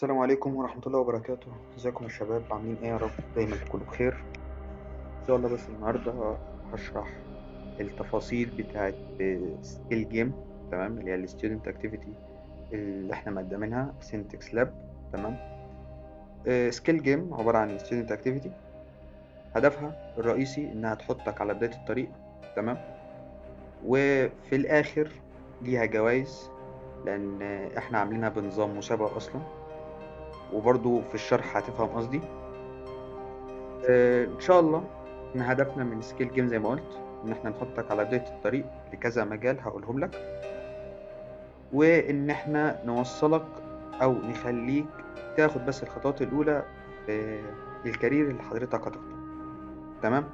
السلام عليكم ورحمة الله وبركاته. ازيكم يا شباب، عاملين ايه؟ يا رب دايما تكونوا بخير ان شاء الله. بس النهاردة هشرح التفاصيل بتاعة skill game، تمام؟ اللي هي ال student activity اللي احنا مقدمينها Syntax Lab، تمام؟ skill game عبارة عن student activity هدفها الرئيسي انها تحطك على بداية الطريق، تمام؟ وفي الاخر ليها جوائز لان احنا عاملينها بنظام مسابقة اصلا، وبرضو في الشرح هتفهم قصدي. ان شاء الله ان هدفنا من skill game زي ما قلت ان احنا نحطك على بداية الطريق لكذا مجال هقولهم لك، وان احنا نوصلك او نخليك تاخد بس الخطوات الاولى في ال career اللي حضرتك هتختاره، تمام؟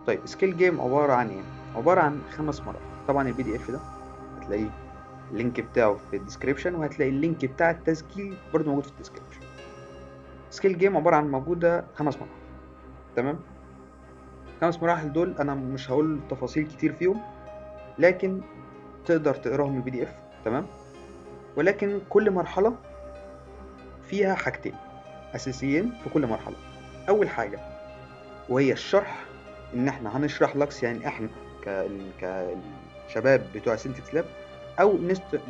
طيب skill game عبارة عن ايه؟ عبارة عن 5 مراحل. طبعا ال PDF ده هتلاقيه ال link بتاعه في ال description، وهتلاقي ال link بتاع التسجيل برضو موجود في ال description. skill game عبارة عن موجودة 5 مراحل، تمام؟ 5 مراحل دول انا مش هقول تفاصيل كتير فيهم، لكن تقدر تقراهم من ال PDF، تمام؟ ولكن كل مرحلة فيها حاجتين اساسيين في كل مرحلة. اول حاجة وهي الشرح، ان احنا هنشرح لك، يعني احنا كشباب بتوع Syntax Lab او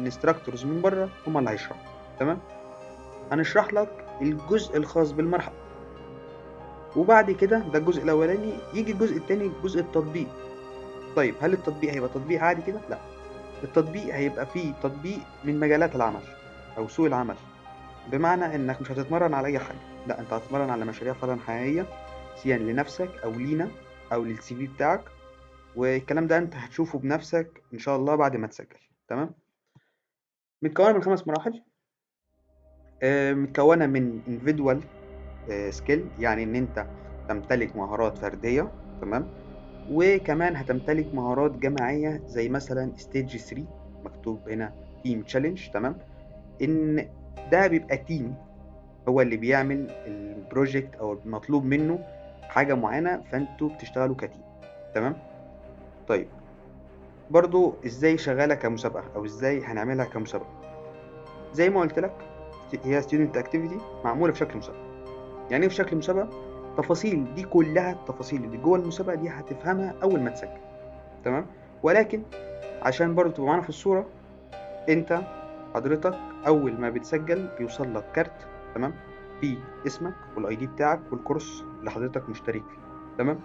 instructors من بره هم اللي هيشرحوا، تمام؟ هنشرح لك الجزء الخاص بالمرحلة، وبعد كده ده الجزء الاولاني. يجي الجزء التاني، جزء التطبيق. طيب هل التطبيق هيبقى تطبيق عادي كده؟ لا، التطبيق هيبقى فيه تطبيق من مجالات العمل او سوق العمل، بمعنى انك مش هتتمرن على اي حاجة، لا انت هتتمرن على مشاريع فعلا حقيقية، سواء لنفسك او لينا او لل CV بتاعك، والكلام ده انت هتشوفه بنفسك ان شاء الله بعد ما تسجل، تمام؟ متكونه من 5 مراحل. متكونه من individual skill، يعني ان انت تمتلك مهارات فردية، تمام؟ وكمان هتمتلك مهارات جماعية زي مثلا stage 3 مكتوب هنا team challenge، تمام؟ ان ده بيبقى team هو اللي بيعمل ال project او المطلوب منه حاجة معينة، فانتوا بتشتغلوا ك team، تمام؟ طيب برضو ازاي شغالة كمسابقه او ازاي هنعملها كمسابقه؟ زي ما قلت لك هي student activity معمولة في شكل مسابقة. يعني ايه في شكل مسابقة؟ التفاصيل دي كلها، التفاصيل اللي جوه المسابقة دي هتفهمها اول ما تسجل، تمام؟ ولكن عشان برضو تبقى معانا في الصورة، انت حضرتك اول ما بتسجل بيوصل لك كارت، تمام؟ فيه اسمك وال ID بتاعك والكورس اللي حضرتك مشترك فيه، تمام؟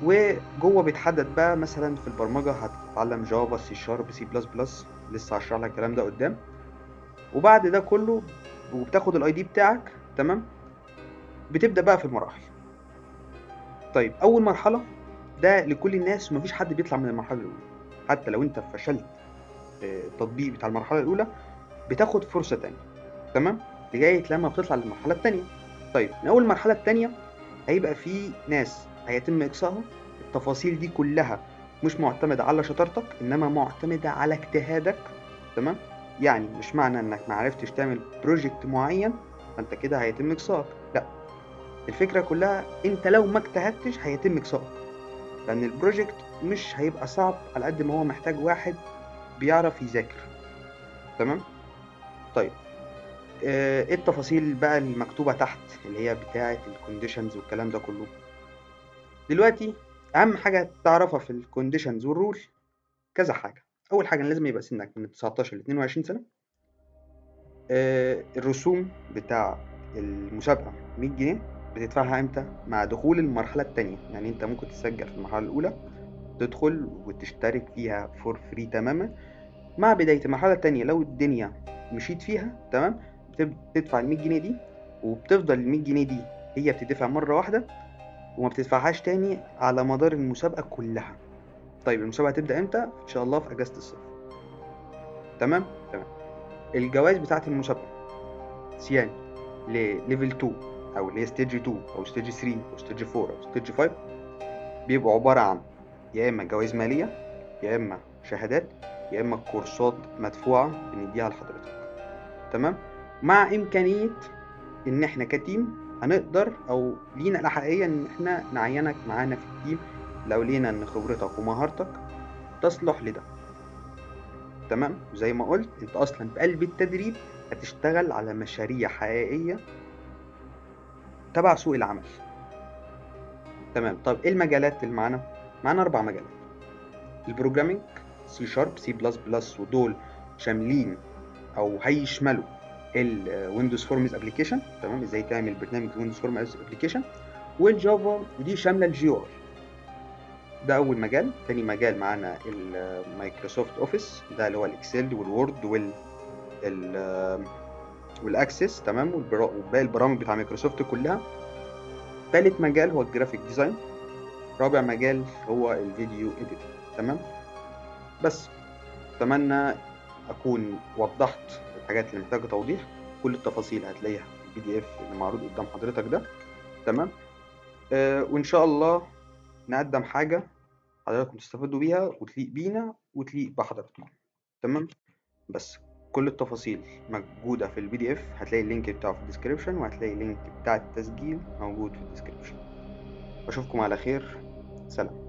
وجوه بيتحدد بقى مثلا في البرمجة هتتعلم Java، C sharp، C plus plus، لسه هشرح لك الكلام ده قدام. وبعد ده كله وبتاخد ال ID بتاعك، تمام؟ بتبدا بقى في المراحل. طيب اول مرحلة ده لكل الناس ومفيش حد بيطلع من المرحلة الاولى، حتى لو انت فشلت في التطبيق بتاع المرحلة الاولى بتاخد فرصة تانية، تمام؟ لغاية لما بتطلع للمرحلة التانية. طيب من اول المرحلة التانية هيبقى في ناس هيتم اقصائها. التفاصيل دي كلها مش معتمدة على شطارتك، انما معتمدة على اجتهادك، تمام؟ يعني مش معنى انك ما عرفتش تعمل project معين فانت كده هيتم اقصائك، لا، الفكرة كلها انت لو ما اجتهدتش هيتم اقصائك، لان ال project مش هيبقى صعب على قد ما هو محتاج واحد بيعرف يذاكر، تمام؟ طيب ايه التفاصيل بقى المكتوبة تحت اللي هي بتاعة ال conditions والكلام ده كله؟ دلوقتي اهم حاجة تعرفها في ال conditions وال rule كذا حاجة. اول حاجة لازم يبقى سنك من 19 ل 22 سنة. الرسوم بتاع المسابقة 100 جنيه، بتدفعها امتى؟ مع دخول المرحلة التانية. يعني انت ممكن تسجل في المرحلة الأولى، تدخل وتشترك فيها for free تماما. مع بداية المرحلة التانية لو الدنيا مشيت فيها تمام، بتدفع ال 100 جنيه دي، وبتفضل ال 100 جنيه دي هي بتدفع مرة واحدة وما بتدفعهاش تاني على مدار المسابقة كلها. طيب المسابقة هتبدأ امتى؟ إن شاء الله في أجازة الصيف، تمام؟ تمام. الجوائز بتاعة المسابقة سيان ل level 2 أو اللي هي stage 2 أو stage 3 أو stage 4 أو stage 5، بيبقوا عبارة عن يا إما جوائز مالية، يا إما شهادات، يا إما كورسات مدفوعة بنديها لحضرتك، تمام؟ مع إمكانية إن إحنا ك team هنقدر أو لينا الأحقية إن إحنا نعينك معانا في ال team لو لينا إن خبرتك ومهارتك تصلح لده، تمام؟ زي ما قلت أنت أصلا في قلب التدريب هتشتغل على مشاريع حقيقية تبع سوق العمل. تمام. طب ايه المجالات اللي معانا؟ معانا 4 مجالات: ال programming، C sharp، C plus plus، ودول شاملين او هيشملوا ال Windows Forms application، تمام، ازاي تعمل برنامج Windows Forms application، وال Java ودي شاملة ال GUI. ده اول مجال. تاني مجال معانا ال Microsoft Office، ده اللي هو ال Excel وال Word وال Access، تمام، وباقي البرامج بتاع مايكروسوفت كلها. تالت مجال هو ال graphic design. رابع مجال هو ال video editing. تمام. بس اتمنى اكون وضحت الحاجات اللي محتاجه توضيح. كل التفاصيل هتلاقيها في ال PDF اللي معروض قدام حضرتك ده. تمام. وان شاء الله نقدم حاجة حضراتكم تستفيدوا بيها وتليق بينا وتليق بحضراتكم. تمام. بس كل التفاصيل موجودة في ال PDF، هتلاقي ال link بتاعه في ال description، وهتلاقي ال link بتاع التسجيل موجود في ال description. اشوفكم على خير. سلام.